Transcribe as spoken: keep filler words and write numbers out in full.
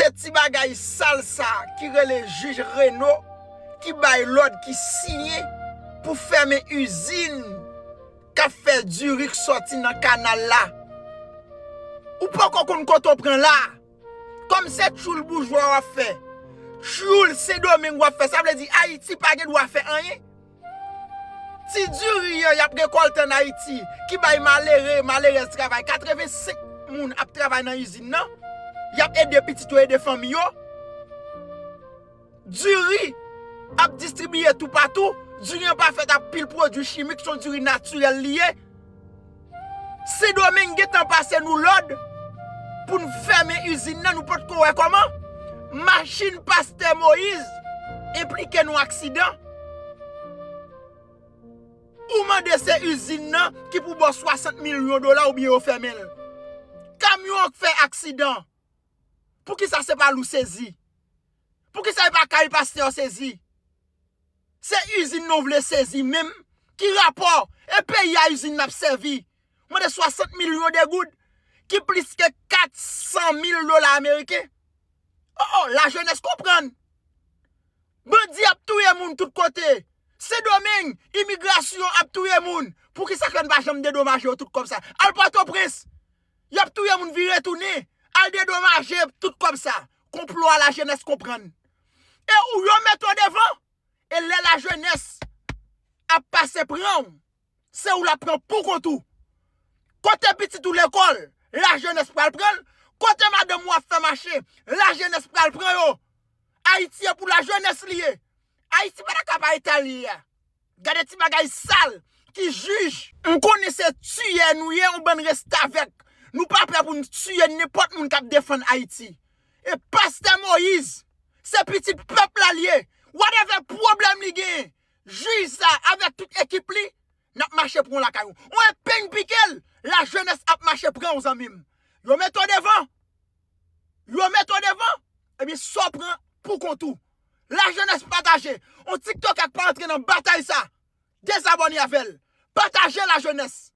Se ti bagay sal sa ki rele jij Reno ki bay lòd, ki siyen pou fèmen izin k ap fè diri k sòti nan kanal la. Ou poko konn kote w pran la. Kòm se tchoul boujwa w ap fè, tchoul Sendomeng w ap fè, sa vle di Ayiti pa gen dwa fè anyen. Ti diri an y ap rekòlte ann Ayiti, ki bay malere, malerèz travay, katrevensenk moun ap travay nan izin nan, y ap ede pitit yo, ede fanmi yo. Diri ap distribiye toupatou. Diri an pa fèt ak pil pwodui chimik, se yon diri natirèl li ye. Sendomeng gentan pase nou lòd pou n fèmen izin nan, nou potko wè kòman. Machin pastè Moyiz enplike nan aksidan. Ou mande se izin nan ki pou ba w swasant milyon dola oubyen yo fèmen l. Kamyon an k fè aksidan. Poukisa se pa l ou sezi? Poukisa e pa kay pastè w sezi? Se izin nan w vle sezi menm? Ki rapò? E peyi a izin n ap sèvi. Mande swasant milyon de goud, ki plis ke kat san mil dola ameriken. Oh, oh, lajenès konprann. Bandi ap touye moun tout kote. Sendomeng, imigrasyon ap touye moun. Poukisa ke n pa janm dedomaje yo tout kòb sa? Al Pòtoprens, y ap touye moun, vire tounen. Al dedomaje tout kòb sa. Konplo a lajenès konprann. E ou yo mete w devan. E lè lajenès ap pase pran w, se ou l ap pran pou kont ou. Kote pitit ou lekòl, lajenès pral pran l. Kote madanm ou ap fè mache, lajenès pral pran yo. Ayiti a pou lajenès li ye. Ayiti pa ta ka pa eta li ye a. Gade ti bagay sal ki jij. M konnen se tiyè nou ye, yon bann restavèk. Nou pa pè pou n tiye nenpòt moun k ap defann Ayiti. E pastè Moyiz, se pitit pèp la l ye. Whatever pwoblèm li genyen, jij sa avèk tout ekip li, n ap mache pran lakay ou. Yon epeng pike l, lajenès ap mache pran w, zanmi m. Yo mete w devan. Yo mete w devan. Ebyen, sa w pran pou kont ou. Lajenès pataje. Yon tiktokè k pa antre nan batay sa, dezabòne avè l. Pataje lajenès.